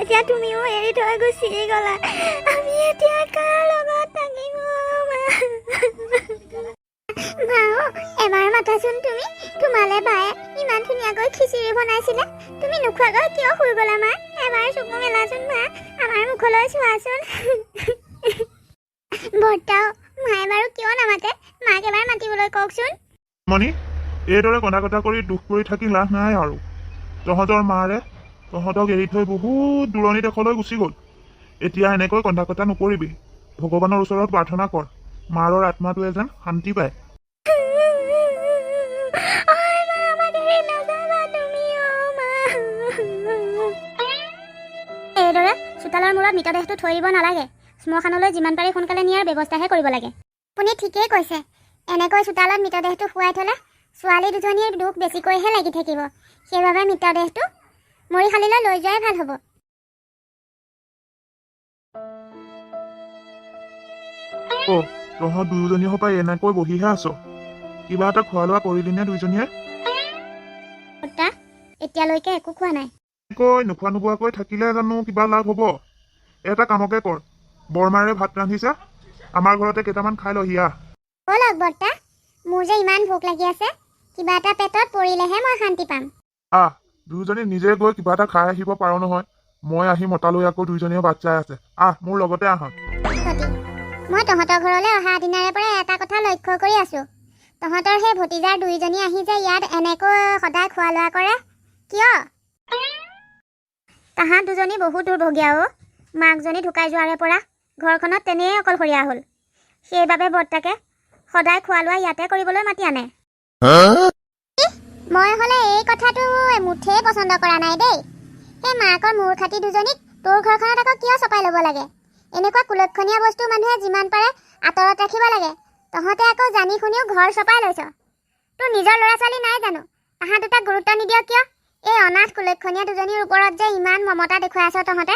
এতিয়া তুমিও এৰি থৈ গুচি গ'লা। আমি এতিয়া কাৰ লগত থাকিম অ' মা? মা অ', এবাৰ মাতাচোন তুমি। তোমালে বায়ে ইমান ধুনীয়াকৈ খিচিৰি বনাইছিলে, তুমি নোখোৱাকৈ কিয় শুই গ'লা মা? এবাৰ চকু মেলাচোন মা, আমাৰ মুখলৈ চোৱাচোন। বৰ্তাও, মায়ে বাৰু কিয় নামাতে? মাক এবাৰ মাতিবলৈ কওকচোন। মণি, এইদৰে কন্দা কটা কৰি দুখ কৰি থাকি লাভ নাই আৰু। তহঁতৰ মাৰে তহঁতক এৰি থৈ বহুত দূৰণি দেশলৈ গুচি গ'ল। এতিয়া এনেকৈ কন্দা কটা নকৰিবি। ভগৱানৰ ওচৰত প্ৰাৰ্থনা কৰ, মাৰৰ আত্মাটোৱে যেন শান্তি পায়। ঐ মা, আমাক এৰি নাযাবা তুমি অ' মা। এইদৰে চোতালৰ মূৰত মৃতদেহটো থৈ দিব নালাগে। শ্মশানলৈ যিমান পাৰি সোনকালে নিয়াৰ ব্যৱস্থাহে কৰিব লাগে। আপুনি ঠিকেই কৈছে। এনেকৈ চোতালত মৃতদেহটো শুৱাই থ'লে ছোৱালী দুজনীৰ দুখ বেছিকৈহে লাগি থাকিব। সেইবাবে মৃতদেহটো মৰিশালিলৈ লৈ যোৱাই ভাল হ'ব। অ' তহঁত দুয়োজনী সপাই এনেকৈ বহিহে আছ? কিবা এটা খোৱা লোৱা কৰিলি নে দুইজনীয়ে? বৰ্তা, এতিয়ালৈকে একো খোৱা নাই। এনেকৈ নোখোৱা নোবোৱাকৈ থাকিলে জানো কিবা লাভ হ'ব? এটা কামকে কৰ, বৰমাৰে ভাত ৰান্ধিছে, আমাৰ ঘৰতে কেইটামান খাই লহি আহ। ব'লক বৰ্তা, মোৰ যে ইমান ভোক লাগি আছে, কিবা এটা পেটত পৰিলেহে মই শান্তি পাম। আহ, দুয়োজনী নিজে গৈ কিবা এটা খাই আহিব পাৰ নহয়। মই আহি মতালৈ আকৌ দুয়োজনীয়ে বাট চাই আছে। আহ, মোৰ লগতে আহ। সতী, মই তহঁতৰ ঘৰলৈ অহা দিনাৰে পৰা এটা কথা লক্ষ্য কৰি আছো। তহঁতৰ সেই ভতিজাৰ দুইজনী আহি যে ইয়াত এনেকৈ সদায় খোৱা লোৱা কৰে কিয়? তাহাঁত দুজনী বহুত দুৰ্ভগীয়া অ'। মাকজনী ঢুকাই যোৱাৰে পৰা ঘৰখনত তেনেই অকলশৰীয়া হ'ল। সেইবাবে বৰ্তাকে সদায় খোৱা লোৱা ইয়াতে কৰিবলৈ মাতি আনে। মই হ'লে এই কথাটো মুঠেই পচন্দ কৰা নাই দেই। সেই মাকৰ মূৰ খাটি দুজনীক তোৰ ঘৰখনত আকৌ কিয় চপাই ল'ব লাগে? এনেকুৱা কুলক্ষণীয়া বস্তু মানুহে যিমান পাৰে আঁতৰত ৰাখিব লাগে। তহঁতে আকৌ জানি শুনিও ঘৰ চপাই লৈছ। তোৰ নিজৰ ল'ৰা ছোৱালী নাই জানো? তাহাঁত দুটাক গুৰুত্ব নিদিয় কিয়? এই অনাথ কুলক্ষণীয়া দুজনীৰ ওপৰত যে ইমান মমতা দেখুৱাই আছ তহঁতে।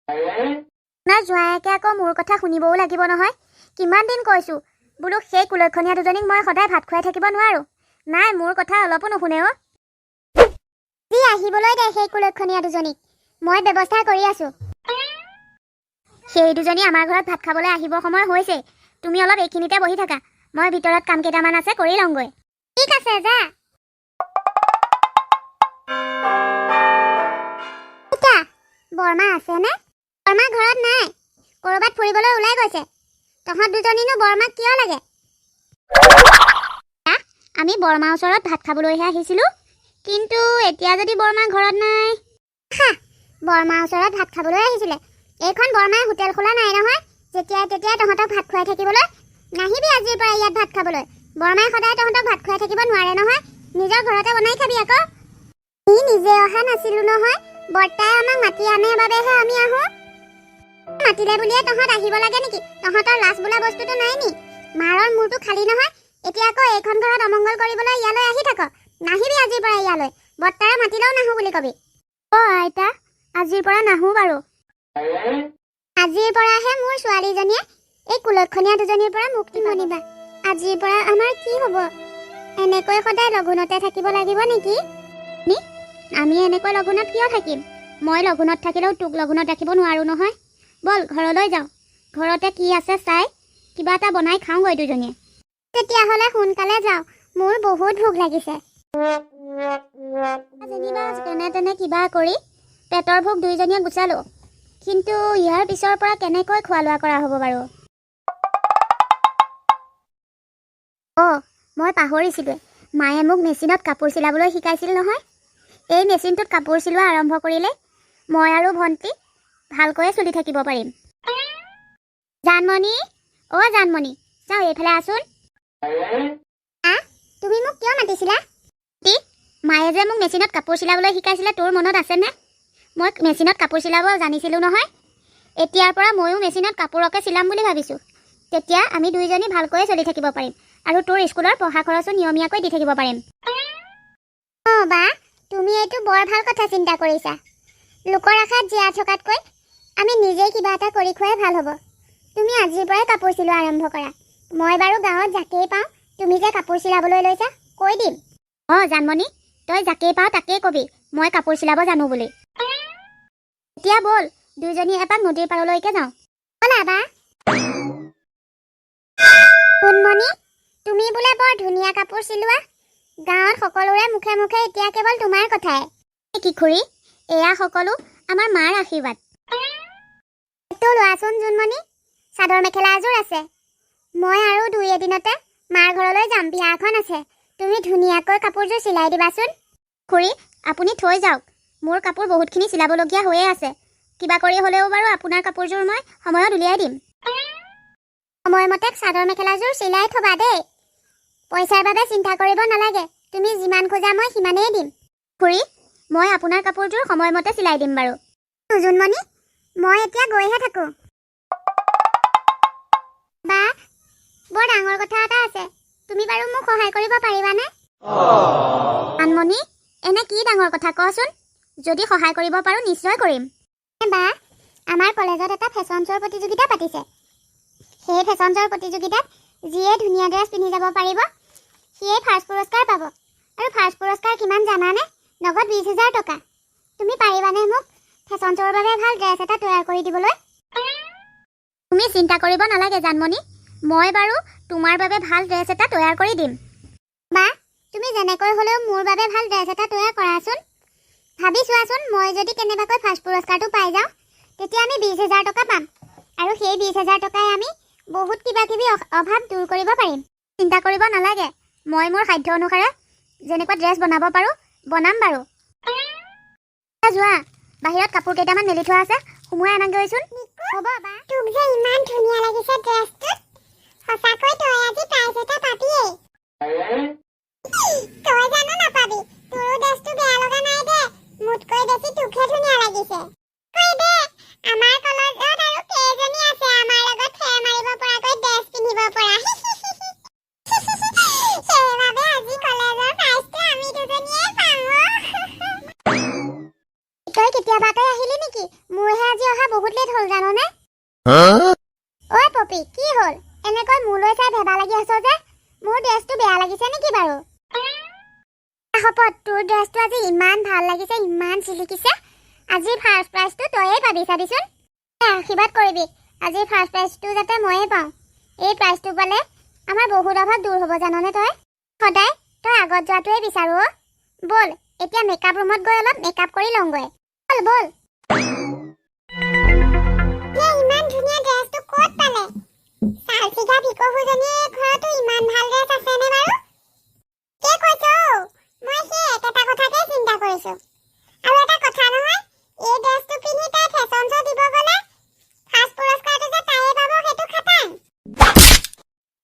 আপোনাৰ জোঁৱায়েকে আকৌ মোৰ কথা শুনিবও লাগিব নহয়। কিমান দিন কৈছোঁ বোলো, সেই কুলক্ষণীয়া দুজনীক মই সদায় ভাত খুৱাই থাকিব নোৱাৰোঁ। নাই, মোৰ কথা অলপো নুশুনে অ'। যি আহিবলৈ দে সেই কুলক্ষণীয়া দুজনীক, মই ব্যৱস্থা কৰি আছোঁ। সেই দুজনী আমাৰ ঘৰত ভাত খাবলৈ আহিব সময় হৈছে। তুমি অলপ এইখিনিতে বহি থাকা, মই ভিতৰত কাম কেইটামান আছে কৰি লওঁগৈ। ঠিক আছে, যা। আইতা, বৰমা আছেনে? বৰমা ঘৰত নাই, ক'ৰবাত ফুৰিবলৈ ওলাই গৈছে। তহঁত দুজনীনো বৰমাক কিয় লাগে? আহ, আমি বৰমাৰ ওচৰত ভাত খাবলৈহে আহিছিলোঁ, কিন্তু এতিয়া যদি বৰমা ঘৰত নাই। হা, বৰমাৰ ওচৰত ভাত খাবলৈ আহিছিলে? এইখন বৰমাই হোটেল খোলা নাই নহয়, যেতিয়াই তেতিয়াই তহঁতক ভাত খুৱাই থাকিবলৈ। নাহিবি আজিৰ পৰা ইয়াত ভাত খাবলৈ। বৰমাই সদায় তহঁতক ভাত খুৱাই থাকিব নোৱাৰে নহয়। নিজৰ ঘৰতে বনাই খাবি আকৌ। আমি নিজে অহা নাছিলো নহয়, বৰ্তাই আমাক মাতি আনে বাবেহে আমি আহোঁ। মাতিলে বুলিয়ে তহঁত আহিব লাগে নেকি? তহঁতৰ লাজ বোলা বস্তুটো নাই নি? মাৰৰ মূৰটো খালী নহয়? এতিয়া আকৌ এইখন ঘৰত অমংগল কৰিবলৈ ইয়ালৈ আহি থাক। নাহিবি আজিৰ পৰা ইয়ালৈ। বৰ্তাৰে মাতিলেও নাহো বুলি কবি। অ' আইতা, আজিৰ পৰা নাহো বাৰু। আজিৰ পৰাহে মোৰ ছোৱালীজনীয়ে এই কুলক্ষণীয়া দুজনীৰ পৰা মুক্তি মনিবা। আজিৰ পৰা আমাৰ কি হ'ব? এনেকৈ সদায় লঘোণতে থাকিব লাগিব নেকি? নি আমি এনেকৈ লঘোণত কিয় থাকিম? মই লঘোণত থাকিলেও তোক লঘোণত ৰাখিব নোৱাৰো নহয়। ব'ল ঘৰলৈ যাওঁ। ঘৰতে কি আছে চাই কিবা এটা বনাই খাওঁগৈ দুজনীয়ে। তেতিয়াহ'লে সোনকালে যাওঁ, মোৰ বহুত ভোক লাগিছে। যেনিবা যেনে তেনে কিবা কৰি পেটৰ ভোক দুইজনীয়ে গুচালোঁ, কিন্তু ইয়াৰ পিছৰ পৰা কেনেকৈ খোৱা লোৱা কৰা হ'ব বাৰু? অঁ, মই পাহৰিছিলোঁৱে, মায়ে মোক মেচিনত কাপোৰ চিলাবলৈ শিকাইছিল নহয়। এই মেচিনটোত কাপোৰ চিলোৱা আৰম্ভ কৰিলে মই আৰু ভণ্টি ভালকৈয়ে চলি থাকিব পাৰিম। জানমণি, অ' জানমণি, চাওঁ এইফালে আছোন। আহ, তুমি মোক কিয় মাতিছিলা? মায়ে যে মোক মেচিনত কাপোৰ চিলাবলৈ শিকাইছিলে, তোৰ মনত আছেনে? মই মেচিনত কাপোৰ চিলাব জানিছিলোঁ নহয়। এতিয়াৰ পৰা ময়ো মেচিনত কাপোৰকে চিলাম বুলি ভাবিছোঁ। তেতিয়া আমি দুইজনী ভালকৈয়ে চলি থাকিব পাৰিম আৰু তোৰ স্কুলৰ পঢ়া খৰচো নিয়মীয়াকৈ দি থাকিব পাৰিম। অঁ বা, তুমি এইটো বৰ ভাল কথা চিন্তা কৰিছা। লোকৰ আশাত জীয়াই থকাতকৈ আমি নিজেই কিবা এটা কৰি খোৱাই ভাল হ'ব। তুমি আজিৰ পৰাই কাপোৰ চিলোৱা আৰম্ভ কৰা। মই বাৰু গাঁৱত যাকেই পাওঁ তুমি যে কাপোৰ চিলাবলৈ লৈছা কৈ দিম। অঁ জানমণি, তই যাকেই পাওঁ তাকেই কবি মই কাপোৰ চিলাব জানো বুলি। এতিয়া ব'ল, দুইজনী এপাক নদীৰ পাৰলৈকে যাওঁ। ব'লা বা। সোণমণি, তুমি বোলে বৰ ধুনীয়া কাপোৰ চিলোৱা। গাঁৱত সকলোৰে মুখে মুখে এতিয়া কেৱল তোমাৰ কথাই। কি খুৰী, এয়া সকলো আমাৰ মাৰ আশীৰ্বাদ। এইটো লোৱাচোন জোনমণি, চাদৰ মেখেলা এযোৰ আছে। মই আৰু দুই এদিনতে মাৰ ঘৰলৈ যাম, বিয়া এখন আছে। তুমি ধুনীয়াকৈ কাপোৰযোৰ চিলাই দিবাচোন। খুৰী, আপুনি থৈ যাওক। মোৰ কাপোৰ বহুতখিনি চিলাবলগীয়া হৈয়ে আছে। কিবা কৰি হ'লেও বাৰু আপোনাৰ কাপোৰযোৰ মই সময়ত উলিয়াই দিম। সময়মতে চাদৰ মেখেলাযোৰ চিলাই থবা দেই। পইচাৰ বাবে চিন্তা কৰিব নালাগে। তুমি যিমান খোজা মই সিমানেই দিম। খুৰী, মই আপোনাৰ কাপোৰযোৰ সময়মতে চিলাই দিম বাৰু। জোনমণি, মই এতিয়া গৈহে থাকোঁ। বা, বৰ ডাঙৰ কথা এটা আছে। তুমি বাৰু মোক সহায় কৰিব পাৰিবানে? আনমণি, এনে কি ডাঙৰ কথা কচোন? যদি সহায় কৰিব পাৰোঁ, নিশ্চয় কৰিম। বা, আমাৰ কলেজত এটা ফেশ্বন শ্ব'ৰ প্ৰতিযোগিতা পাতিছে। সেই ফেশ্বন শ্ব'ৰ প্ৰতিযোগিতাত যিয়ে ধুনীয়া ড্ৰেছ পিন্ধি যাব পাৰিব, সিয়ে ফাৰ্ষ্ট পুৰস্কাৰ পাব। আৰু ফাৰ্ষ্ট পুৰস্কাৰ কিমান জানানে? নগদ 20,000 টকা। তুমি পাৰিবানে মোক ফেশ্বন শ্ব'ৰ বাবে ভাল ড্ৰেছ এটা তৈয়াৰ কৰি দিবলৈ? তুমি চিন্তা কৰিব নালাগে জানমণি, মই বাৰু তোমাৰ বাবে ভাল ড্ৰেছ এটা তৈয়াৰ কৰি দিম। বা, তুমি যেনেকৈ হ'লেও মোৰ বাবে ভাল ড্ৰেছ এটা তৈয়াৰ কৰাচোন। ভাবি চোৱাচোন, মই যদি কেনেবাকৈ ফাৰ্ষ্ট পুৰস্কাৰটো পাই যাওঁ, তেতিয়া আমি 20,000 টকা পাম আৰু সেই 20,000 টকাই আমি বহুত কিবা কিবি অভাৱ দূৰ কৰিব পাৰিম। চিন্তা কৰিব নালাগে, মই মোৰ সাধ্য অনুসাৰে যেনেকুৱা ড্ৰেছ বনাব পাৰোঁ বনাম বাৰু। যোৱা, বাহিৰত কাপোৰ কেইটামান মেলি থোৱা আছে, সুমুৱাই আনাগৈচোন। হ'ব বা। তোক যে ইমান ধুনীয়া লাগিছে ড্ৰেছটোত। সঁচাকৈ তই আজি প্ৰাইজ এটা পাবিয়েই। তই জানো নাপাবি? তোৰো ড্ৰেছটো বেয়া লগা নাই দে। মোতকৈ বেছি তোকহে ধুনীয়া লাগিছে। কৈ দে, আমাৰ কলেজত আৰু কেইজনী আছে আমাৰ লগত ফেৰ মাৰিব পৰাকৈ ড্ৰেছ পিন্ধিব পৰা? সেইবাবে আজি কলেজৰ প্ৰাইজটো আমি দুজনীয়ে পাম অ'। তই কেতিয়াবাতে আহিলি নেকি? মোৰহে আজি অহা বহুত লেট হ'ল, জাননে? ঐ পপী, কি হ'ল? এনেকৈ মোলৈ চাই ভেবা লাগি আছ যে? মোৰ ড্ৰেছটো বেয়া লাগিছে নেকি বাৰু? শপত, তোৰ ড্ৰেছটো আজি ইমান ভাল লাগিছে, ইমান জিলিকিছে। আজি ফাৰ্ষ্ট প্ৰাইজটো তয়ে পাবি, চাবিচোন। আশীৰ্বাদ কৰিবি, আজি ফাৰ্ষ্ট প্ৰাইজটো যাতে ময়ে পাওঁ। এই প্ৰাইজটো পালে আমাৰ বহুত অভাৱ দূৰ হ'ব, জাননে? তই সদায় তই আগত যোৱাটোৱে বিচাৰো অ'। ব'ল, এতিয়া মেকআপ ৰুমত গৈ অলপ মেকআপ কৰি লওঁগৈ। ব'ল ব'ল। এই ইমান ধুনীয়া ড্ৰেছটো ক'ত পালে? চালচিগা ভিকহুজনীৰ ঘৰতো ইমান ভাল ড্ৰেছ আছেনে বাৰু? কে কৈছ অ'? মই সেই একেটা কথাকে চিন্তা কৰিছো। আৰু এটা কথা নহয়, এই ড্ৰেছটো পিন্ধি তাই ফেশ্বন শ্ব' দিব গ'লে ফাৰ্ষ্ট পুৰস্কাৰটো যে তাইয়ে পাব, সেইটো খাটাং।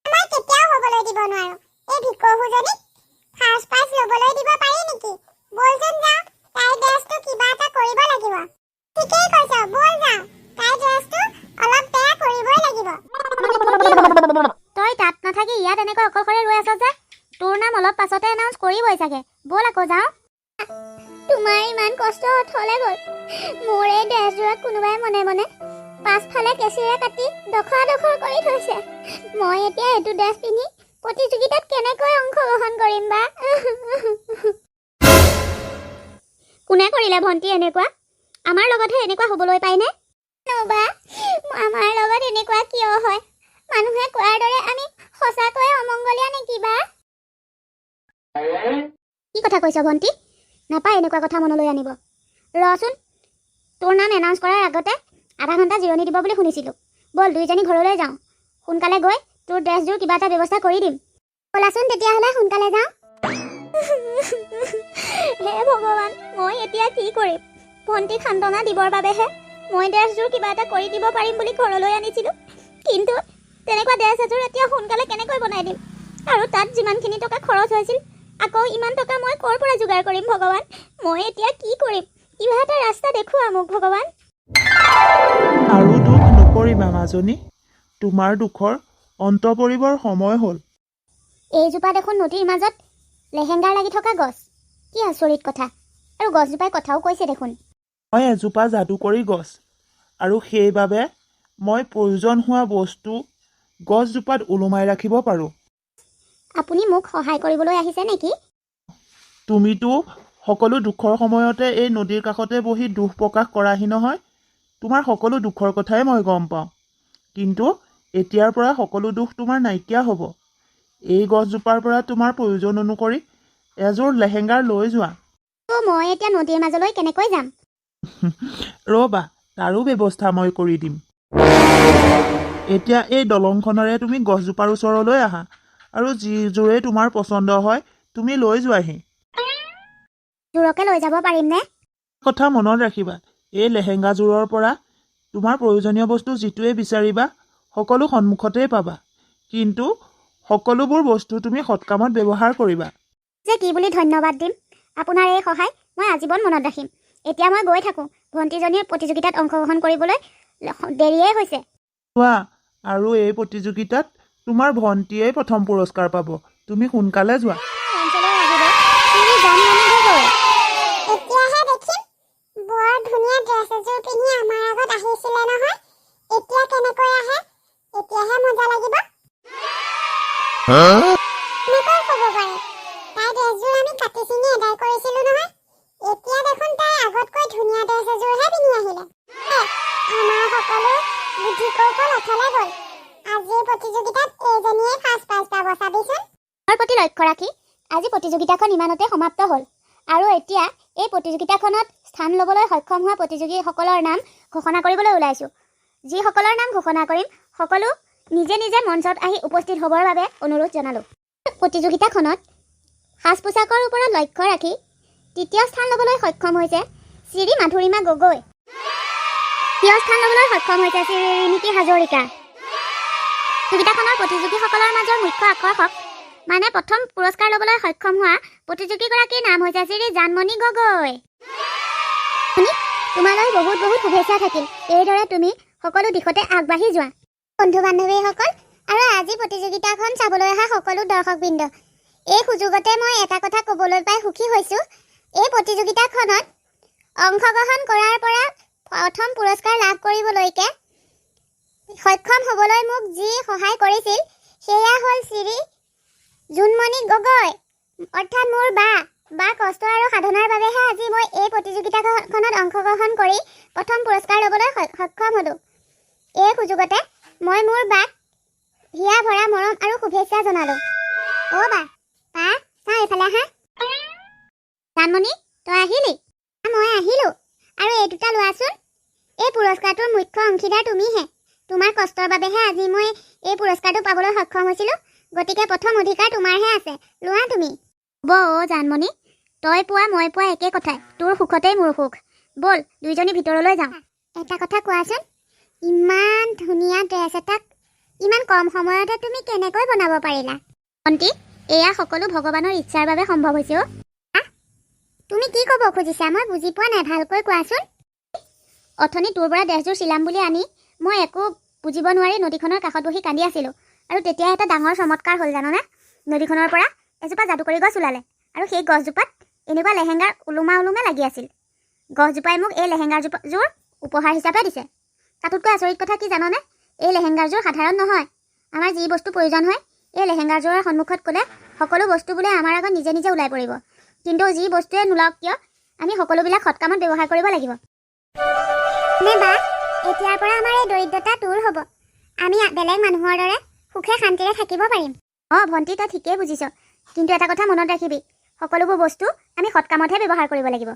মই কেতিয়াও হ'বলৈ দিব নোৱাৰো। এই ভিকহুজনীক ফাৰ্ষ্ট প্ৰাইজ ল'বলৈ দিব পাৰি নেকি? ব'লচোন যাওঁ, তাইৰ ড্ৰেছটো কিবা এটা কৰিব লাগিব। ঠিকেই কৈছ, ব'ল যাওঁ। তাইৰ ড্ৰেছটো অলপ বেয়া কৰিবই লাগিব। তই তাত নাথাকি ইয়াত এনেকৈ অকলশৰে ৰৈ আছ যে? তোৰ নাম অলপ পাছতে এনাউন্স কৰিবই চাগে। ব'ল আকৌ যাওঁ। তোমাৰ ইমান কষ্ট অথলে গ'ল। মোৰ এই ড্ৰেছযোৰত কোনোবাই মনে মনে পাছফালে কেঁচিৰে কাটি ডখৰা ডখৰ কৰি থৈছে। মই এতিয়া এইটো ড্ৰেছ পিন্ধি প্ৰতিযোগিতাত কেনেকৈ অংশগ্ৰহণ কৰিম বা? কোনে কৰিলে ভণ্টি এনেকুৱা? আমাৰ লগতহে এনেকুৱা হ'বলৈ পায়নে? বা, আমাৰ লগত এনেকুৱা কিয় হয়? মানুহে কোৱাৰ দৰে আমি সঁচাকৈয়ে অমংগলীয়া নেকি বা? কি কথা কৈছ ভণ্টি? নাপায় এনেকুৱা কথা মনলৈ আনিব। ৰচোন, তোৰ নাম এনাউন্স কৰাৰ আগতে আধা ঘণ্টা জিৰণি দিব বুলি শুনিছিলোঁ। ব'ল, দুইজনী ঘৰলৈ যাওঁ। সোনকালে গৈ তোৰ ড্ৰেছযোৰ কিবা এটা ব্যৱস্থা কৰি দিম। ব'লাচোন তেতিয়াহ'লে, সোনকালে যাওঁ। হে ভগৱান, মই এতিয়া কি কৰিম? ভণ্টিক সান্তনা দিবৰ বাবেহে মই ড্ৰেছযোৰ কিবা এটা কৰি দিব পাৰিম বুলি ঘৰলৈ আনিছিলোঁ। কিন্তু তেনেকুৱা ড্ৰেছ এযোৰ এতিয়া সোনকালে কেনেকৈ বনাই দিম? আৰু তাত যিমানখিনি টকা খৰচ হৈছিল, আকৌ ইমান টকা মই ক'ৰ পৰা যোগাৰ কৰিম? ভগৱান, মই এতিয়া কি কৰিম? কিবা এটা ৰাস্তা দেখুওৱা মোক ভগৱান। আৰু দুখ নকৰিবা মাজনী, তোমাৰ দুখৰ অন্ত পৰিবৰ সময় হ'ল। এইজোপা দেখোন নদীৰ মাজত লেহেংগাৰ লাগি থকা গছ। কি আচৰিত কথা! আৰু গছজোপাই কথাও কৈছে দেখোন। মই এজোপা যাদুকৰী গছ আৰু সেইবাবে মই প্ৰয়োজন হোৱা বস্তু গছজোপাত ওলোমাই ৰাখিব পাৰোঁ। আপুনি মোক সহায় কৰিবলৈ আহিছে নেকি? তুমিতো সকলো দুখৰ সময়তে এই নদীৰ কাষতে বহি দুখ প্ৰকাশ কৰাহি নহয়। তোমাৰ সকলো দুখৰ কথাই মই গম পাওঁ। কিন্তু এতিয়াৰ পৰা সকলো দুখ তোমাৰ নাইকিয়া হ'ব। এই গছজোপাৰ পৰা তোমাৰ প্ৰয়োজন অনুসৰি এযোৰ লেহেংগাৰ লৈ যোৱা। মই এতিয়া নদীৰ মাজলৈ কেনেকৈ যাম? ৰ'বা, তাৰো ব্যৱস্থা মই কৰি দিম। এতিয়া এই দলংখনেৰে তুমি গছজোপাৰ ওচৰলৈ আহা আৰু যিযোৰেই তোমাৰ পচন্দ হয় তুমি লৈ যোৱাহি। জোৰকে লৈ যাব পাৰিমনে? কথা মনত ৰাখিবা, এই লেহেংগাযোৰৰ পৰা তোমাৰ প্ৰয়োজনীয় বস্তু যিটোৱে বিচাৰিবা সকলো সন্মুখতেই পাবা। কিন্তু সকলোবোৰ বস্তু তুমি সৎকামত ব্যৱহাৰ কৰিবা। যে কি বুলি ধন্যবাদ দিম! আপোনাৰ এই সহায় মই আজীৱন মনত ৰাখিম। এতিয়া মই গৈ থাকোঁ, ভণ্টিজনীৰ প্ৰতিযোগিতাত অংশগ্ৰহণ কৰিবলৈ দেৰিয়েই হৈছে। চোৱা, আৰু এই প্ৰতিযোগিতাত তোমাৰ ভণ্টিয়েই প্ৰথম পুৰস্কাৰ পাব। তুমি সোনকালে যোৱা। অঞ্চলৰ আহিব শ্ৰী জানমণি গগৈ। এতিয়াহে দেখিম, বৰ ধুনীয়া ড্ৰেছ এযোৰ পিন্ধি আমাৰ আগত আহিছিলে নহয়, এতিয়া কেনেকৈ আহে। এতিয়াহে মজা লাগিব। কেনেকৈ ক'ব পাৰে? তাই ড্ৰেছযোৰ আমি কাটি চিঙি এদাই কৰিছিলো নহয়, এতিয়া দেখোন তাই আগতকৈ ধুনীয়া ড্ৰেছ এযোৰহে পিন্ধি আহিলে। আমাৰ সকলো বুদ্ধি কৌশল অথলে গ'ল। আজিৰ প্ৰতিযোগিতাত এইজনীয়ে ফাৰ্ষ্ট প্ৰাইজ পাব, চাবিচোন। তাৰ প্ৰতি লক্ষ্য ৰাখি আজি প্ৰতিযোগিতাখন ইমানতে সমাপ্ত হ'ল আৰু এতিয়া এই প্ৰতিযোগিতাখনত স্থান ল'বলৈ সক্ষম হোৱা প্ৰতিযোগীসকলৰ নাম ঘোষণা কৰিবলৈ ওলাইছোঁ। যিসকলৰ নাম ঘোষণা কৰিম, সকলো নিজে নিজে মঞ্চত আহি উপস্থিত হ'বৰ বাবে অনুৰোধ জনালোঁ। প্ৰতিযোগিতাখনত সাজ পোছাকৰ ওপৰত লক্ষ্য ৰাখি তৃতীয় স্থান ল'বলৈ সক্ষম হৈছে শ্ৰী মাধুৰিমা গগৈ। তৃতীয় স্থান ল'বলৈ সক্ষম হৈছে শ্ৰী ৰিণিকী হাজৰিকা। প্ৰতিযোগিতাখনৰ প্ৰতিযোগীসকলৰ মাজৰ মুখ্য আকৰ্ষক, মানে প্ৰথম পুৰস্কাৰ ল'বলৈ সক্ষম হোৱা প্ৰতিযোগীগৰাকীৰ নাম হৈছে শ্ৰী জানমণি গগৈ। শুনি তোমালৈ বহুত বহুত শুভেচ্ছা থাকিল। এইদৰে তুমি সকলো দিশতে আগবাঢ়ি যোৱা। বন্ধু বান্ধৱীসকল আৰু আজি প্ৰতিযোগিতাখন চাবলৈ অহা সকলো দৰ্শকবৃন্দ, এই সুযোগতে মই এটা কথা ক'বলৈ পাই সুখী হৈছোঁ। এই প্ৰতিযোগিতাখনত অংশগ্ৰহণ কৰাৰ পৰা প্ৰথম পুৰস্কাৰ লাভ কৰিবলৈকে সক্ষম হ'বলৈ মোক যি সহায় কৰিছিল, সেয়া হ'ল শ্ৰী জোনমণি গগৈ, অৰ্থাৎ মোৰ বা। বা কষ্ট আৰু সাধনাৰ বাবেহে আজি মই এই প্ৰতিযোগিতাখনত অংশগ্ৰহণ কৰি প্ৰথম পুৰস্কাৰ ল'বলৈ সক্ষম হ'লোঁ। এই সুযোগতে মই মোৰ বাক হিয়া ভৰা মৰম আৰু শুভেচ্ছা জনালোঁ। অ' বা, বা, চাওঁ এইফালে আহা। জানমণি, তই আহিলি? মই আহিলোঁ। আৰু এই দুটা লোৱাচোন। এই পুৰস্কাৰটোৰ মুখ্য অংশীদাৰ তুমিহে। তোমাৰ কষ্টৰ বাবেহে আজি মই এই পুৰস্কাৰটো পাবলৈ সক্ষম হৈছিলোঁ। গতিকে প্ৰথম অধিকাৰ তোমাৰহে আছে, লোৱা তুমি। হ'ব অ' জানমণি, তই পোৱা মই পোৱা একে কথাই। তোৰ সুখতেই মোৰ সুখ। ব'ল, দুইজনী ভিতৰলৈ যাওঁ। এটা কথা কোৱাচোন, ইমান ধুনীয়া ড্ৰেছ এটাক ইমান কম সময়তে তুমি কেনেকৈ বনাব পাৰিলা? ভণ্টি, এয়া সকলো ভগৱানৰ ইচ্ছাৰ বাবে সম্ভৱ হৈছে অ'। আহ, তুমি কি ক'ব খুজিছা মই বুজি পোৱা নাই, ভালকৈ কোৱাচোন। অথনি তোৰ পৰা ড্ৰেছযোৰ চিলাম বুলি আনি মই একো বুজিব নোৱাৰি নদীখনৰ কাষত বহি কান্দি আছিলোঁ আৰু তেতিয়া এটা ডাঙৰ চমৎকাৰ হ'ল, জাননে? নদীখনৰ পৰা এজোপা যাদুকৰী গছ ওলালে আৰু সেই গছজোপাত এনেকুৱা লেহেংগাৰ ওলোমা ওলোমা লাগি আছিল। গছজোপাই মোক এই লেহেংগাৰজোপা যোৰ উপহাৰ হিচাপে দিছে। তাতোতকৈ আচৰিত কথা কি জাননে? এই লেহেংগাৰযোৰ সাধাৰণ নহয়। আমাৰ যি বস্তু প্ৰয়োজন হয়, এই লেহেংগাৰযোৰৰ সন্মুখত ক'লে সকলো বস্তু বোলে আমাৰ আগত নিজে নিজে ওলাই পৰিব। কিন্তু যি বস্তুৱে নোলাওক কিয়, আমি সকলোবিলাক সৎকামত ব্যৱহাৰ কৰিব লাগিব। নে বা, এতিয়াৰ পৰা আমাৰ এই দৰিদ্ৰতা দূৰ হ'ব। আমি বেলেগ মানুহৰ দৰে সুখে শান্তিৰে থাকিব পাৰিম। অঁ ভণ্টি, তই ঠিকেই বুজিছ। কিন্তু এটা কথা মনত ৰাখিবি, সকলোবোৰ বস্তু আমি সৎকামতহে ব্যৱহাৰ কৰিব লাগিব।